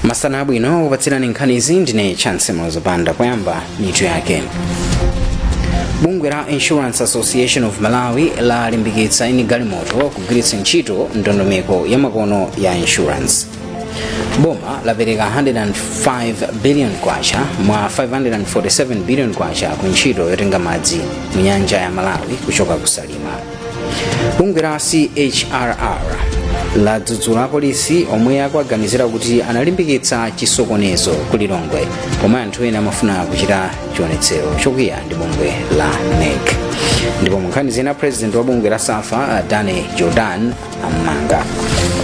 Masana abwino, kupatsirani nkhanizi ndine Chance Mlozopanda. Poyamba, mitu yake. Bungwe la Insurance Association of Malawi lalimbikitsa eni galimoto kugwiritsa ntchito ndondomeko ya makono ya insurance. Boma lapereka 105 billion kwacha mwa 547 billion kwacha ku ntchito yotenga madzi mu nyanja ya Malawi kuchoka ku Salima. Bungwe la CHRR ladzudzula apolisi omwe akuaganizira kuti analimbikitsa chisokonezo ku Lilongwe pomwe anthu ena amafuna kuchita chionetsero chokwiya ndi bungwe la MEC. Ndipo mu nkhani zina, president wa bungwe la SAFA, Danny Jordan, am'manga.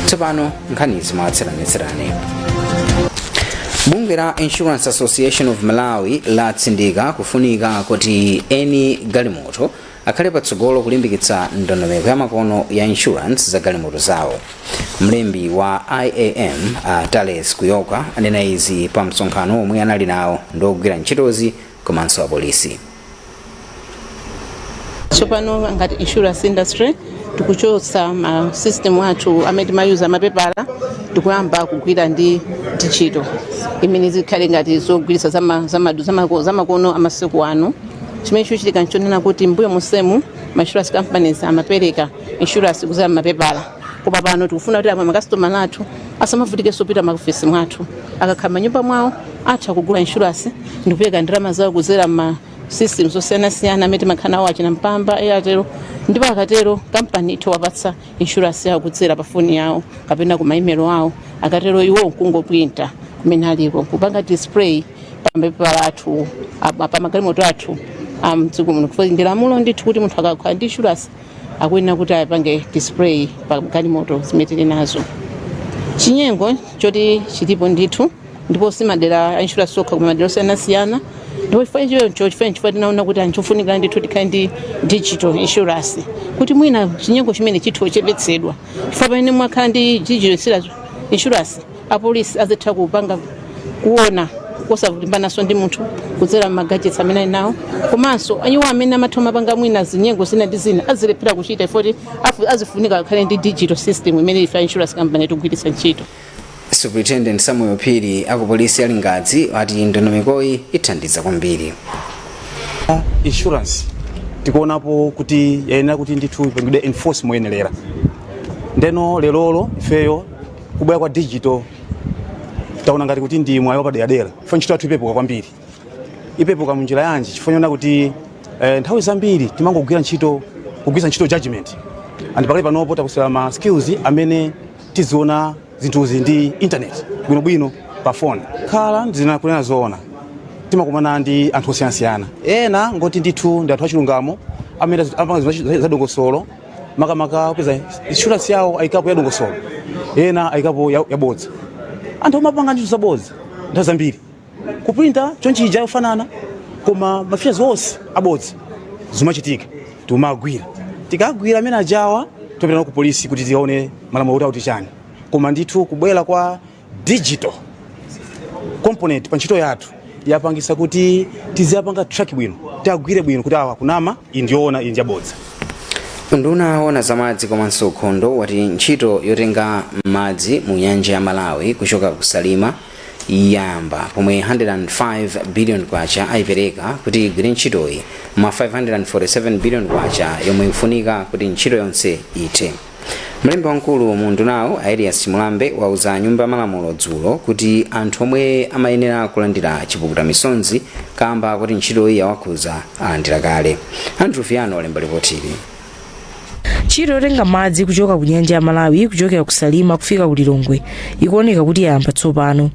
Tsopano nkhanizi mwatsatanetsatane. Bungwe la Insurance Association of Malawi latsindika kufunika kuti eni galimoto akhale patsogolo kulimbikitsa ndondomeko ya makono ya insurance za galimoto zawo. Mlembi wa IAM, Tales Kuyoka, anena izi pa msonkhano omwe anali nawo ndi ogwira ntchitozi komanso apolisi. Tsopano ngati insurance industry tikuchotsa ma system athu amene timayuza mapepala, tikuyamba kugwira ndi digital imene zikhale ngati zogwiritsa zamakono amasiku ano. Chimene chikuchitika nchonena kuti mbuyo monsemu ma insurance companies amapereka insurance kudzera mapepala, koma pano tikufuna kuti ama makasitomala athu asamavutikenso kupita maofesi mwathu. Akakhala manyumba mwawo atha kugula insurance ndikupereka ndalama zawo kudzera ma systems osiyanasiyana amene timakhala nawo, achina Mpamba, Airtel, ndipo akatero kampani itha kuwapatsa insurance yawo kudzera pa foni yawo kapena ku ma email awo. Akatero iwo nkungoprinta kumene aliko, kupanga display pa mapepala athu, pa magalimoto athu amdziko muno, chifukwa ndi lamulo ndithu kuti munthu akakhala ndi insurance akuyenera kuti apange display pa galimoto zimene tili nazo. Chinyengo choti chilipo ndithu, ndipo si madera a insurance okha koma madera osiyanasiyana. Ndipo chifukwa ichocho, chifukwa tinaona kuti nchofunikira ndithu tikhale ndi digital insurance kuti mwina chinyengo chimene chithe kuchepetsedwa, chifukwa pamene mwakhala ndi digital insurance, apolisi azitha kupanga kuona kosalimbananso ndi munthu kudzera ma gadgets amene ali nawo, komanso iwo amene amatha mapanga mwina zinyengo zina ndi zina azilephera kuchita ifoti azifunika akhale ndi digital system imene ife a insurance company tikugwiritsa ntchito. Superintendent Samuel Phiri akupolisi ya Lingadzi ati ndondomekoyi ithandiza kwambiri. Insurance tikuonapo kuti yayenera kuti ndithu ipangidwe enforce moyenerera. Ndeno lerolo ifeyo kubwera kwa digital taona ngati kuti ndi mwayi wapaderadera, chifukwa ntchito yathu ipepuka kwambiri. Ipepuka munjira yanji? Chifukwa chonena kuti nthawi zambiri timangogwira ntchito, kugwiritsa ntchito judgment, and pakali panopo takusera ma skills amene tiziona zinthuzi ndi internet bwinobwino pa phone. Khala ndizina kunena zoona, timakumana ndi anthu osiyanasiyana. Ena ngoti ndithu ndi anthu achilungamo amene amapanga zinthu zadongosolo, makamaka kupeza insurance yawo ayikapo ya dongosolo, ena ayikapo yabodza. Anthu amapanga ntchito zabodza nthawi zambiri, kuprinta chonchija yofanana koma ma features onse abodza. Zimachitika, timagwira. Tikagwira amene ajawa, topita nawo ku polisi kuti tikaone malamulo kuti akuti chani. Koma ndithu kubwera kwa digital component pa ntchito yathu yapangisa kuti tiziyapanga track bwino, tiagwire bwino kuti awa kunama, iyi ndiyoona, iyi ndiyabodza. Unduna woona zamadzi komanso ukhondo wati ntchito yotenga madzi mu nyanja ya Malawi kuchoka ku Salima yayamba, pomwe 105 billion kwacha ayipereka kuti igwire ntchitoyi mwa 547 billion kwacha yomwe ikufunika kuti ntchito yonse ithe. Mlembi wamkulu mu undunawo, Elias Chimulambe, wauza Nyumba ya Malamulo dzulo kuti anthu omwe amayenera kulandira chipukuta misonzi kamba kuti ntchitoyi yawakhuza alandira kale. Andrew Fiano walemba ripotili. Ntchito yotenga madzi kuchoka ku nyanja ya Malawi kuchokera ku Salima kufika ku Lilongwe ikuoneka kuti yayamba tsopano.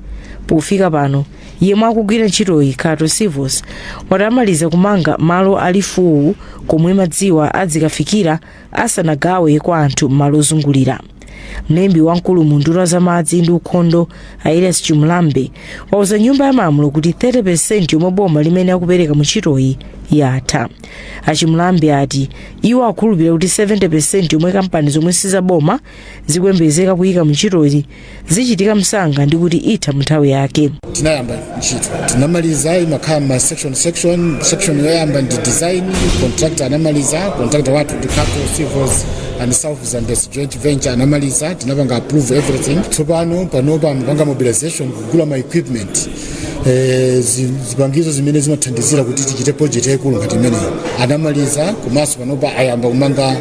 Pofika pano, yemwe akugwira ntchitoyi, Khato Civils, wati amaliza kumanga malo a lifuwu komwe madziwa adzikafikira asanagawe kwa anthu m'malo ozungulira. Mlembi wamkulu mu unduna wa zamadzi ndi ukhondo, Elias Chimulambe, wauza Nyumba ya Malamulo kuti 30% yomwe boma limene akupereka mu ntchitoyi yatha. Achimulambe ati iwo akhulupirira kuti 70% yomwe kampani zomwe sizaboma zikuyembekezeka kuyika mu ntchitoyi zichitika msanga ndi kuti itha mu nthawi yake. Tinayamba ntchito, tinamaliza. Imakhala ma section section. Section yoyamba ndi design. Contractor anamaliza. Contractor wathu ndi Khato Civils and South Zambezi joint venture anamaliza, tinapanga approve everything. Tsopano panopa amapanga mobilization kugula ma equipment, zipangizo zimene zimathandizira kuti tichite project yaikulu ngati imeneyi. Anamaliza, komanso panopa ayamba kumanga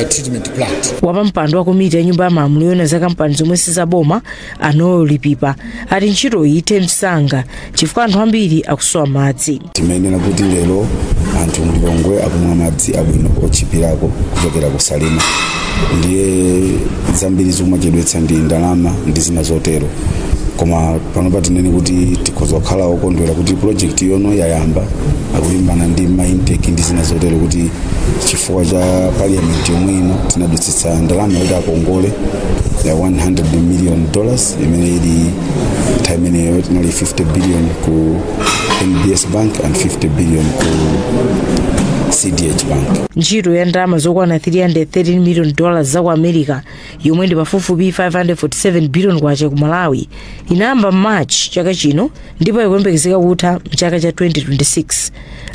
treatment plant. Wapampando wa komiti ya Nyumba ya Malamulo yoona za kampani zomwe sizaboma, a Noel Lipipa, ati ntchitoyi ithe msanga chifukwa anthu ambiri akusowa madzi. Timayenera kuti lero anthu mLilongwe akumwa madzi abwino otchipirako kuchokera ku Salima. Ndiye zambiri zomachedwetsa ndi ndalama ndi zina zotero, koma panopa tinene kuti tikhoza kukhala okondwera kuti project yono yayamba. Akulimbana ndi ma intake ndi zina zotero, kuti chifukwa cha parliament yomwe ino tinadutsitsa ndalama yoti akongole ya $100 million, imene ili nthawi imeneyo tinali 50 billion ku NBS Bank and 50 billion ku CDH Bank. Ntchito ya ndalama zokwana $313 million za ku America, yomwe ndi pafupifupi 547 billion kwacha ku Malawi, inayamba March chaka chino ndipo ikuyembekezeka kutha mchaka cha 2026.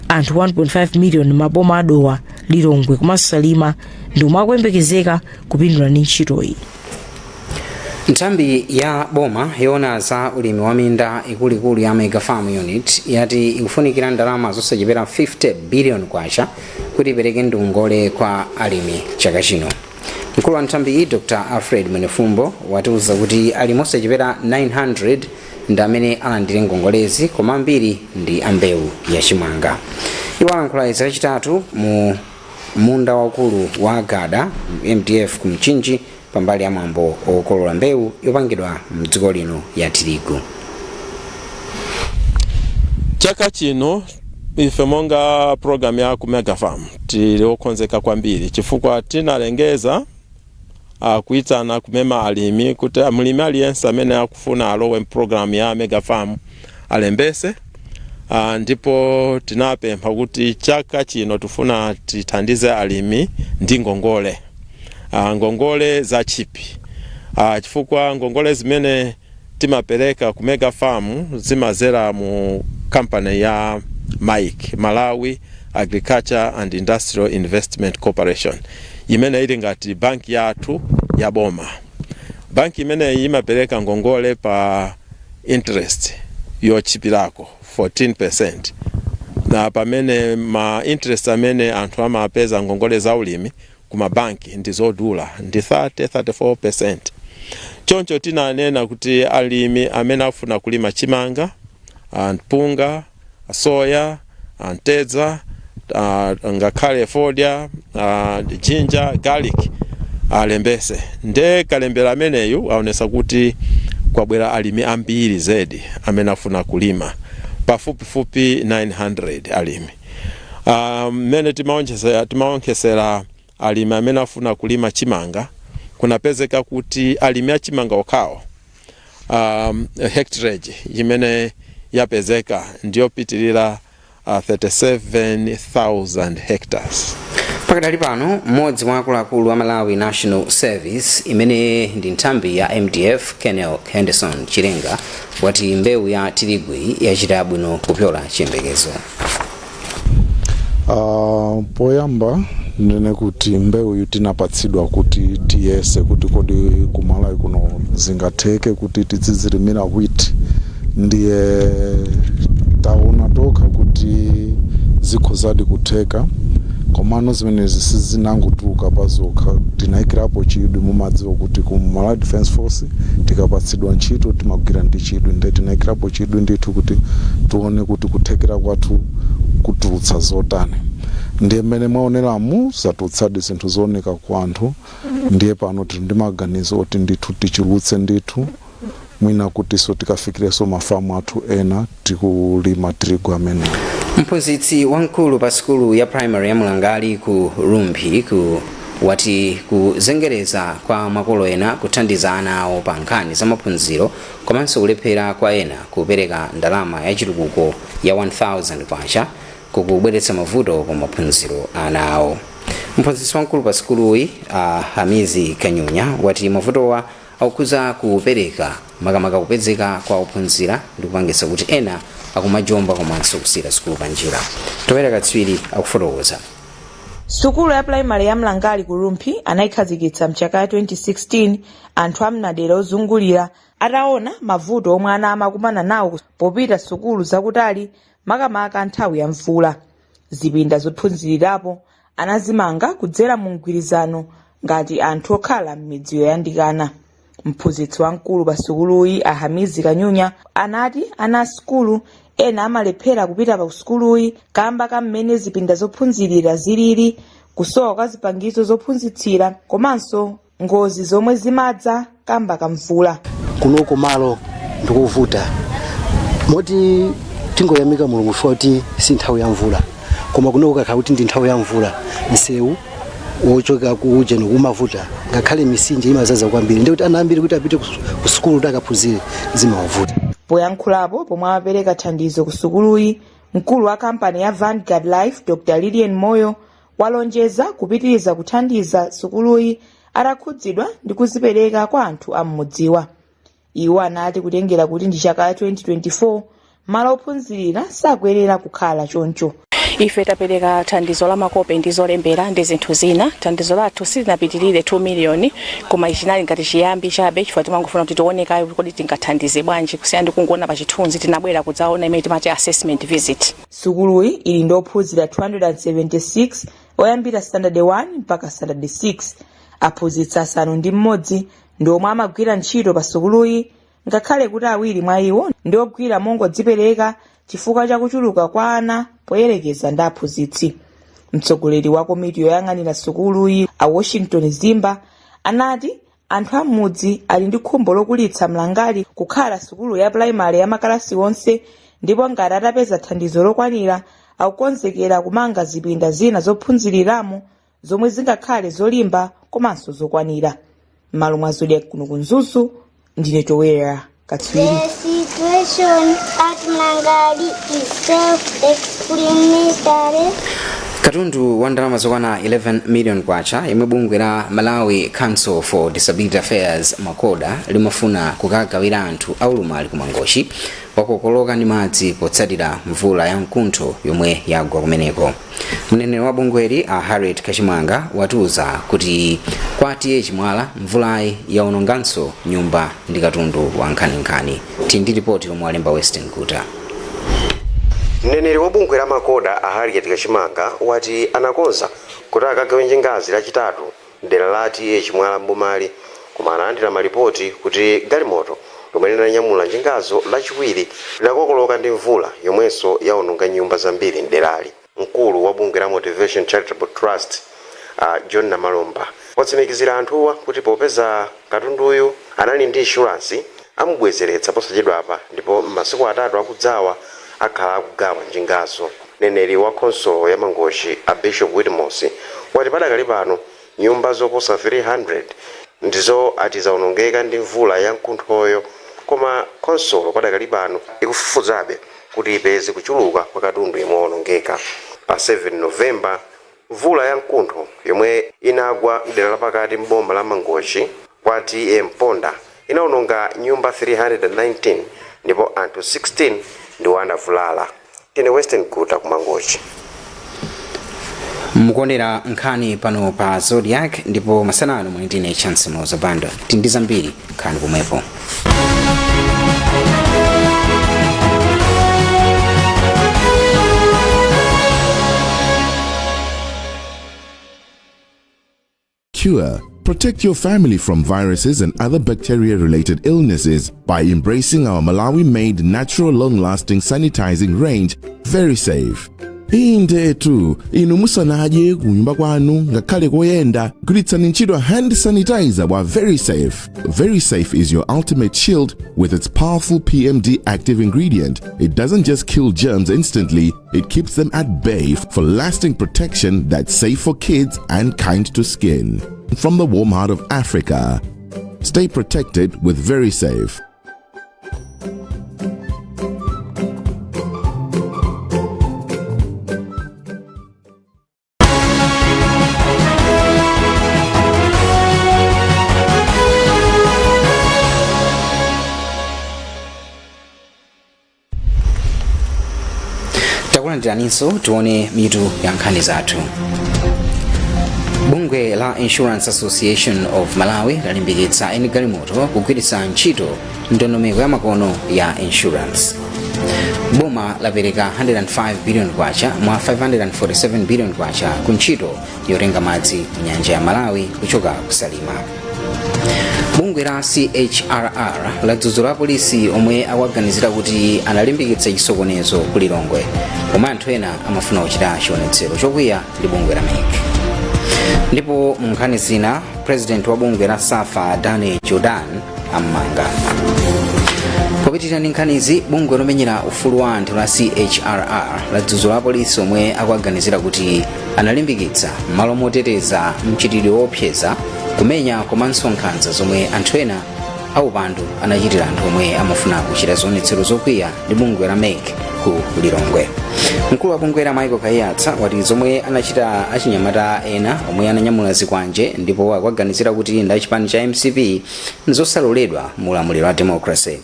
Anthu 1.5 million maboma a Dowa, Lilongwe komanso Salima ndi omwe akuyembekezeka kupindula ndi ntchitoyi. Nthambi ya boma yoona za ulimi wa minda ikuluikulu ya Mega Farm Unit yati ikufunikira ndalama zosachepera 50 billion kwacha kuti ipereke ngongole kwa alimi chaka chino. Mkulu wa nthambiyi, Dr Alfred Mwenefumbo, watiuza kuti alimi osachepera 900 ndi amene alandire ngongolezi, koma ambiri ndi ambewu yachimanga. Iwo alankhula izi Lachitatu mu munda waukulu wa Gada MDF ku Mchinji, pambali ya mwambo okolola mbewu yopangidwa mdziko lino ya tirigu. Chaka chino ife monga program ya ku Mega Farm tili okonzeka kwambiri, chifukwa tinalengeza kuitana kumema alimi kuti mlimi aliyense amene akufuna alowe program ya Mega Farm alembese. Ndipo tinapempha kuti chaka chino tifuna tithandize alimi ndi ngongole, ngongole za cheap, chifukwa ngongole zimene timapereka ku Mega Farm zimazera mu company ya MAIIC, Malawi Agriculture and Industrial Investment Corporation, imene ili ngati banki yathu ya boma. Banki imeneyi imapereka ngongole pa interest yochipirako 14%, na pamene ma interest amene anthu amapeza ngongole za ulimi ku mabanki ndi zodula, ndi 30 34%. Choncho tinanena kuti alimi amene afuna kulima chimanga, mpunga, soya, mtedza, ngakhale fodya, ginger, garlic, alembese. Nde kalembera ameneyu aonesa kuti kwabwera alimi ambiri zedi amene afuna kulima, pafupifupi 900 alimi. Mmene timaonkhesera alimi amene afuna kulima chimanga, kunapezeka kuti alimi achimanga okhawo, hectarage imene yapezeka ndiyopitirira 37,000 hectares. Pakadali pano, mmodzi mwa akuluakulu a Malawi National Service, imene ndi nthambi ya MDF, Colonel Henderson Chilenga, wati mbewu ya tirigu yachita bwino kupyola chiyembekezo. Poyamba ndinene kuti mbewu tinapatsidwa kuti tiyese kuti kodi ku Malawi kuno zingatheke kuti tizizilimira wheat. Ndiye taona tokha kuti zikhozadi kutheka, komano zimenezi sizinangotuluka pazokha, tinayikirapo chidwi. Mumadziwa kuti ku Malawi Defence Force tikapatsidwa ntchito timagwira ndi chidwi, nde tinayikirapo chidwi ndithu kuti tione kuti kuthekera kwathu kutulutsa zotani. Ndiye mmene mwaoneramu, zatulutsadi zinthu zooneka ku anthu. Ndiye pano tili ndi maganizo oti ndithu tichulutse ndithu, mwina kutinso tikafikirenso mafamu athu ena tikulima tirigu amenewo. Mphunzitsi wamkulu pa sukulu ya primary ya Mulangali ku Rumphi ku wati kuzengereza kwa makolo ena kuthandiza ana awo pa nkhani za maphunziro komanso kulephera kwa ena kupereka ndalama ya chitukuko ya 1000 kwacha kukubweretsa mavuto pa maphunziro ana awo. Mphunzitsi wamkulu pa sukuluyi, Hamizi Kanyunya, wati mavutowa akukhuza kupereka makamaka kupezeka kwa ophunzira ndi kupangitsa kuti ena akumajomba komanso kusiyira sukulu panjira. Towera Katswiri akufotokoza. Sukulu ya pulaimali ya Mlangali ku Rumphi anayikhazikitsa mchaka cha 2016 anthu am'madera ozungulira ataona mavuto omwe ana amakumana nawo popita sukulu zakutali, makamaka nthawi ya mvula. Zipinda zophunzirirapo anazimanga kudzera mu mgwirizano ngati anthu okhala m'midzi yoyandikana. Mphunzitsi wamkulu pa sukuluyi, a Hamizi Kanyunya, anati ana a sukulu ena amalephera kupita pa sukuluyi kamba ka mmene zipinda zophunzirira zilili, kusowa kwa zipangizo zophunzitsira komanso ngozi zomwe zimadza kamba ka mvula. Kunoko malo ndikovuta, moti tingoyamika Mulungu chifukwa kuti si nthawi ya mvula, koma kunoko kakhala kuti ndi nthawi ya mvula, msewu wochoka ku ujeni umavuta, ngakhale misinje imazaza kwambiri, ndiye kuti ana ambiri kuti apite ku sukulu kuti akaphunzire zimawavuta. Poyankhulapo pomwe amapereka thandizo ku sukuluyi, mkulu wa kampani ya Vanguard Life, Dr Lilian Moyo, walonjeza kupitiriza kuthandiza sukuluyi atakhudzidwa ndi kuzipereka kwa anthu a m'mudziwa. Iwo anati kutengera kuti ndi chaka cha 2024, malo ophunzirira sakuyenera kukhala choncho. Ife tapereka thandizo la makope ndi zolembera ndi zinthu zina. Thandizo lathu silinapitirire 2 miliyoni, koma ichi chinali ngati chiyambi chabe, chifukwa timangofuna kuti tione kaye kuti kodi tingathandize bwanji kusiyana ndi kungoona pa chithunzi. Tinabwera kudzaona imene timati assessment visit. Sukuluyi ili ndi ophunzira 276 oyambira standard 1 mpaka standard 6. Aphunzitsi 6 ndi omwe amagwira ntchito pa sukuluyi, ngakhale kuti awiri mwa iwo ndi ogwira mongodzipereka chifukwa cha kuchuluka kwa ana poyerekeza ndi aphunzitsi. Mtsogoleri wa komiti yoyang'anira sukuluyi, a Washington Zimba, anati anthu a m'mudzi ali ndi khumbo lokulitsa Mlangali kukhala sukulu ya pulaimali ya makalasi onse, ndipo ngati atapeza thandizo lokwanira, akukonzekera kumanga zipinda zina zophunziriramo zomwe zingakhale zolimba komanso zokwanira. M'malo mwa Zodiak kuno ku Mzuzu, ndine Towera Katswiri. The situation at Mlangali is self-explanatory. Katundu wa ndalama zokwana 11 million kwacha yemwe bungwe la Malawi Council for Disability Affairs, MACODA, limafuna kukagawira anthu aulumali ku Mangochi wakokoloka ndi madzi potsatira mvula ya mkuntho yomwe yagwa kumeneko. Mneneri wa bungweli, a Harriet Kachimanga, watiuza kuti kwa T/A Chimwala mvulayi yaononganso nyumba ndi katundu wa nkhaninkhani. Tili ndi ripoti lomwe walemba Western Guta. Mneneri wa bungwe la MACODA, a Harriet Kachimanga, wati anakonza kuti akagawe njingazi Lachitatu mdera la T/A Chimwala m'bomali, koma analandira malipoti kuti galimoto lomwe linanyamula njingazo Lachiwiri linakokoloka ndi mvula yomwenso yaononga nyumba zambiri mderali. Mkulu wa bungwe la Motivation Charitable Trust, a John Namalomba, watsimikizira anthuwa kuti popeza katunduyu anali ndi inshuransi, amubwezeretsa posachedwapa ndipo m'masiku 3 akudzawa akhala akugawa njingazo. Mneneri wa khonsolo ya Mangochi, a Bishop Witmos, wati padakali pano nyumba zoposa 300 ndizo ati zaonongeka ndi mvula ya mkunthoyo, koma khonsolo padakali pano ikufufuzabe kuti ipeze kuchuluka kwa katundu yemwe waonongeka. Pa 7 November, mvula ya mkuntho yomwe inagwa mdera lapakati m'boma la Mangochi kwa T/A Mponda inaononga nyumba 319 ndipo anthu 16 ndiwo anavulala. Ndine Western Guta ku Mangochi. Mukuonera nkhani pano pa Zodiak, ndipo masana ano muli ndine Chance Mlozabanda. Tili ndi zambiri, khalani pomwepo. Cure. Protect your family from viruses and other bacteria-related illnesses by embracing our Malawi-made natural long-lasting sanitizing range, Very Safe. Indetu, inu musanadye kunyumba kwanu ngakhale koyenda, gwiritsani ntchito hand sanitizer wa Very Safe. Very Safe is your ultimate shield with its powerful PMD active ingredient. It doesn't just kill germs instantly, it keeps them at bay for lasting protection that's safe for kids and kind to skin. From the warm heart of Africa, stay protected with Very Safe. Takulandiraninso, tione mitu ya nkhani zathu. Bungwe la Insurance Association of Malawi lalimbikitsa eni galimoto kugwiritsa ntchito ndondomeko ya makono ya insurance. Boma lapereka 105 billion kwacha mwa 547 billion kwacha ku ntchito yotenga madzi mu nyanja ya Malawi kuchoka ku Salima. Bungwe la CHRR ladzudzula apolisi omwe akuwaganizira kuti analimbikitsa chisokonezo ku Lilongwe pomwe anthu ena amafuna kuchita chionetsero chokwiya ndi bungwe la MEC. Ndipo mu nkhani zina, president wa bungwe la SAFA Danny Jordaan ammanga. Popitirira ndi nkhanizi, bungwe lomenyera ufulu wa anthu la CHRR ladzudzula apolisi omwe akuwaganizira kuti analimbikitsa m'malo moteteza mchitidwe woopseza, kumenya komanso nkhanza zomwe anthu ena aupandu anachitira anthu omwe amafuna kuchita zionetsero zokwiya ndi bungwe la MEC ku Lilongwe. Mkulu wa bungwe la Michael Kaiyatsa wati zomwe anachita achinyamata ena omwe ananyamula zikwanje ndipo akuwaganizira kuti ndi achipani cha MCP nzosaloledwa mu ulamuliro wa democracy.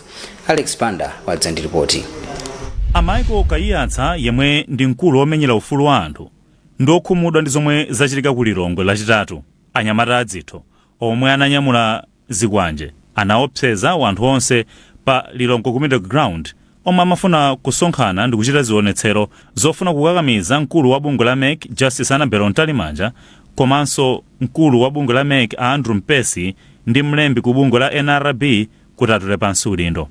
Alex Banda wadza ndi ripoti. A Michael Kaiyatsa, yemwe ndi mkulu womenyera ufulu wa anthu, ndi okhumudwa ndi zomwe zachitika ku Lilongwe Lachitatu. Anyamata adzitho omwe ananyamula zikwanje anaopseza anthu onse pa Lilongwe Community Ground omwe amafuna kusonkhana ndi kuchita zionetsero zofuna kukakamiza mkulu wa bungwe la MEC Justice Annabel Mtalimanja komanso mkulu wa bungwe la MEC Andrew Mpesi ndi mlembi ku bungwe la NRB kuti atule pansi udindo.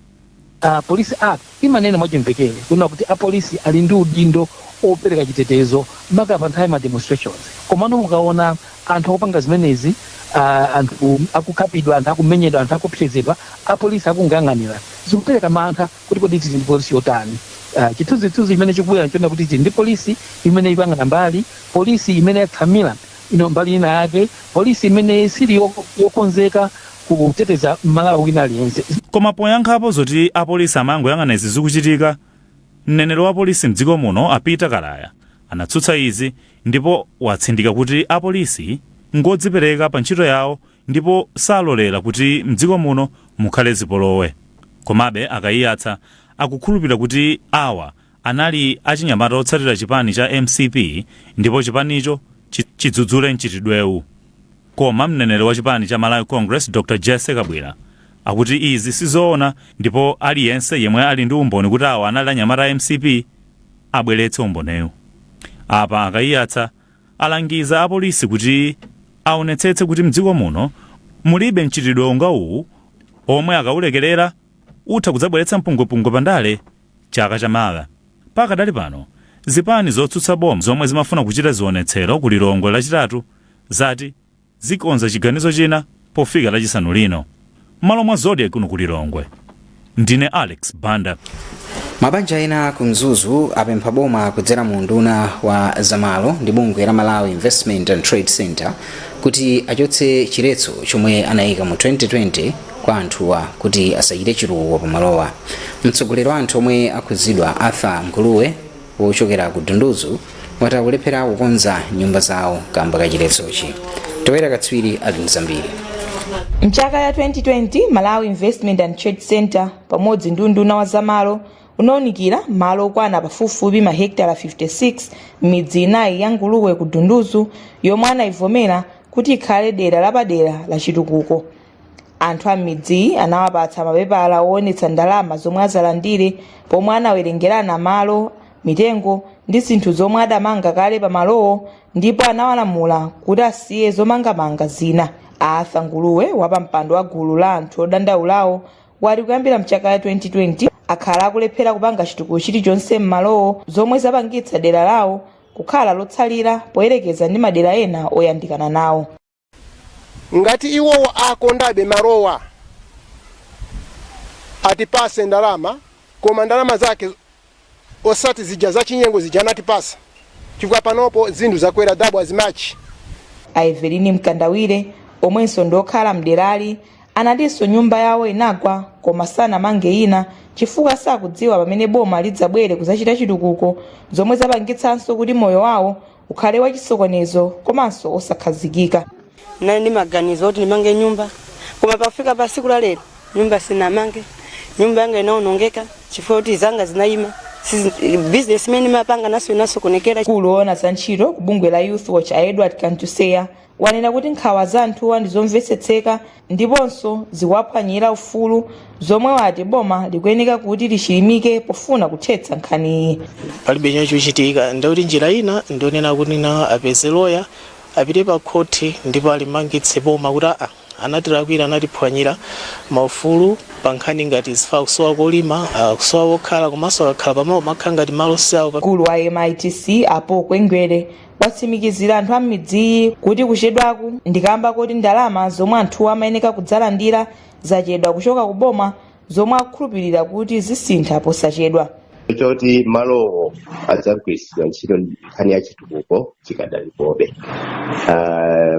Police Act imanena mwachimvekere kuna kuti apolisi ali ndi udindo opereka chitetezo maka pa nthawi ma demonstrations. Komano mukaona anthu akupanga zimenezi, anthu akukhapidwa, anthu akumenyedwa, anthu akupsezedwa, apolisi akungoyang'anira, zikupereka mantha kuti kodi tili ndi polisi yotani? Chithunzithunzi chimene chikubwera nchonena kuti tili ndi polisi imene ikuyang'ana mbali, polisi imene yatsamira ino mbali ina yake, polisi imene sili yokonzeka kuteteza Mmalawi wina aliyense. Koma poyankhapo zoti apolisi amangoyang'ana izi zikuchitika, mneneri wa polisi mdziko muno a Peter Kalaya anatsutsa izi ndipo watsindika kuti apolisi ngodzipereka pa ntchito yawo ndipo salolera kuti mdziko muno mukhale zipolowe. Komabe a Kaiyatsa akukhulupirira kuti awa anali achinyamata otsatira chipani cha MCP ndipo chipanicho chidzudzule mchitidwewu. Koma mneneri wa chipani cha Malawi Congress Dr Jesse Kabwila akuti izi sizoona ndipo aliyense yemwe ali ndi umboni kuti awa anali anyamata a MCP abweretse umboniwu. Apa a Kaiyatsa alangiza apolisi kuti aonetsetse kuti mdziko muno mulibe mchitidwe onga uwu omwe akaulekerera utha kudzabweretsa mpungwepungwe pandale chaka chamawa. Pakadali pano, zipani zotsutsa boma zomwe zimafuna kuchita zionetsero ku Lilongwe Lachitatu zati zikonza chiganizo china pofika Lachisanu lino. M'malo mwa Zodiak kuno ku Lilongwe, ndine Alex Banda. Mabanja ena ku Mzuzu apempha boma kudzera mu unduna wa zamalo ndi bungwe la Malawi Investment and Trade Center kuti achotse chiletso chomwe anayika mu 2020 kwa anthuwa kuti asachite chitukuko pamalowa. Mtsogoleri wa anthu omwe akhudzidwa, Arthur Nguluwe wochokera ku Dunduzu, wati akulephera kukonza nyumba zawo kamba ka chiletsochi. Towera Katswiri ali ndi zambiri. Mchaka ya 2020, Malawi Investment and Trade Center pamodzi ndi unduna wa zamalo unawunikira malo okwana pafupifupi mahekitala 56 m'midzi inayi ya Nguluwe ku Dunduzu yomwe anayivomera kuti ikhale dera lapadera la chitukuko. Anthu a m'midziyi anawapatsa mapepala owonetsa ndalama zomwe azalandire pomwe anawerengerana malo, mitengo ndi zinthu zomwe adamanga kale pamalowo ndipo anawalamula kuti asiye zomangamanga zina. Arthur Nguluwe, wapampando wa gulu la anthu odandaulawo, wati kuyambira mchaka ya 2020 akhala akulephera kupanga chitukuko chilichonse m'malowo zomwe zapangitsa dera lawo kukhala lotsalira poyerekeza ndi madera ena oyandikana nawo. Ngati iwowo akondabe malowa, atipase ndalama, koma ndalama zake osati zija zachinyengo zija anatipasa, chifukwa panopo zinthu zakwera double as much. A Evelyn Mkandawire, omwenso ndi okhala mderali, anatinso nyumba yawo inagwa koma sanamange ina chifukwa sakudziwa pamene boma lidzabwere kudzachita chitukuko, zomwe zapangitsanso kuti moyo wawo ukhale wachisokonezo komanso osakhazikika. Nali ndi maganizo oti ndimange nyumba, koma pafika pa siku la lero nyumba sinamange. Nyumba yanga inaonongeka chifukwa kuti zanga zinayima. Business imene mapanga naso inasokonekera. Mkulu woona za ntchito ku bungwe la Youth Watch, a Edward Kantuseya, wanena kuti nkhawa za anthuwa ndi zomvetsetseka ndiponso zikuwaphwanyira ufulu, zomwe wati boma likuyeneka kuti lichilimike pofuna kuthetsa nkhaniyi. Palibe chimene chikuchitika. Ndikuti njira ina ndionena kuti na apeze loya, apite pa khoti ndipo alimangitse boma kuti aa, anatilakwira, anatiphwanyira maufulu pa nkhani ngati zifa kusowa kolima, kusowa wokhala, komanso akakhala pamalo makhala ngati malo siawo. Mkulu wa MITC, apo Kwengwere, watsimikizira anthu a m'midziyi kuti kuchedwaku ndikamba kuti ndalama zomwe anthuwa amayeneka kudzalandira zachedwa kuchoka ku boma, zomwe akukhulupirira kuti zisintha posachedwa. Choti malowo adzagwiritsidwa ntchito nkhani ya chitukuko chikadalipobe.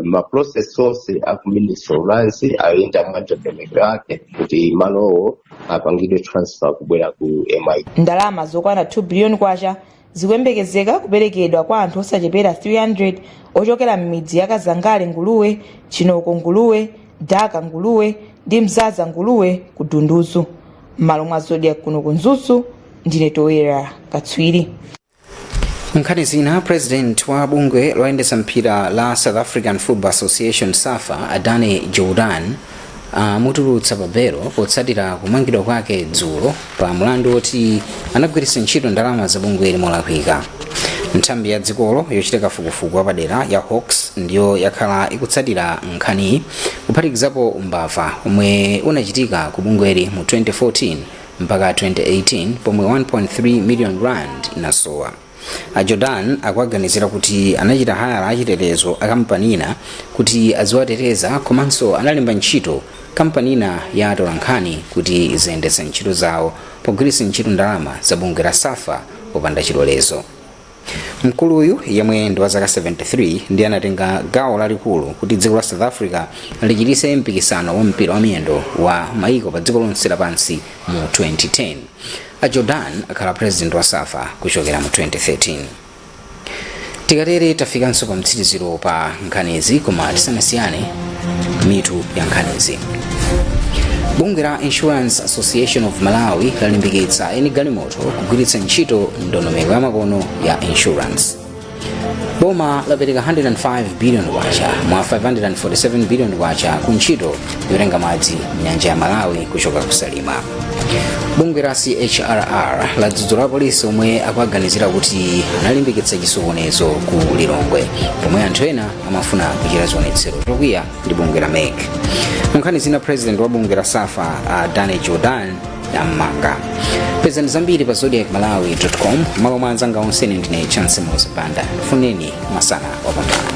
Ma process onse aku Ministry of Lands ayenda mwa ndondomeko yake kuti malowo apangidwe transfer kubwera ku MIT. Ndalama zokwana 2 biliyoni kwacha zikuyembekezeka kuperekedwa kwa anthu osachepera 300 ochokera m'midzi ya Kazangale Nguluwe, Chinoko Nguluwe, Daka Nguluwe ndi Mzaza Nguluwe ku Dunduzu. M'malo mwa Zodiak kuno ku Mzuzu, ndine Towera Katswiri. Nkhani zina, president wa bungwe loyendetsa mpira la South African Football Association, SAFA, a Danny Jordaan, amutulutsa pa belo potsatira kumangidwa kwake dzulo pa mlandu woti anagwiritsa ntchito ndalama za bungweli molakwika. Nthambi ya dzikolo yochita kafukufuku wapadera ya Hawks ndiyo yakhala ikutsatira nkhaniyi, kuphatikizapo umbava omwe unachitika ku bungweli mu 2014 mpaka 2018, pomwe 1.3 million rand inasowa. A Jordaan akuwaganizira kuti anachita hayala achitetezo a kampani ina kuti aziwateteza, komanso analemba ntchito kampani ina ya atolankhani kuti iziyendetsa ntchito zawo pogwiritsa ntchito ndalama za bungwe la SAFA popanda chilolezo. Mkuluyu, yemwe ndi wa zaka 73, ndi anatenga gawo lalikulu kuti dziko la South Africa lichitise mpikisano wa mpira wa miyendo wa maiko pa dziko lonse lapansi mu 2010. A Jordaan akhala president wa SAFA kuchokera mu 2013. Tikatere tafikanso pa mtsiriziro pa nkhanizi, koma tisanasiyane, mitu ya nkhanizi. Bungwe la Insurance Association of Malawi lalimbikitsa eni galimoto kugwiritsa ntchito ndondomeko yamakono ya insurance. Boma lapereka 105 billion kwacha mwa 547 billion kwacha ku ntchito yotenga madzi mnyanja ya Malawi kuchoka ku Salima. Bungwe la CHRR ladzudzula apolisi omwe akuwaganizira kuti analimbikitsa chisokonezo ku Lilongwe pomwe anthu ena amafuna kuchita zionetsero zokwiya ndi bungwe la MEC. Munkhani zina, president wa bungwe la SAFA, Danny Jordaan, ammanga. Pezani zambiri pa zodiakmalawi.com. Malo mwa anzanga onse, ine ndine Chance Mozabanda. Funeni masana wapambana.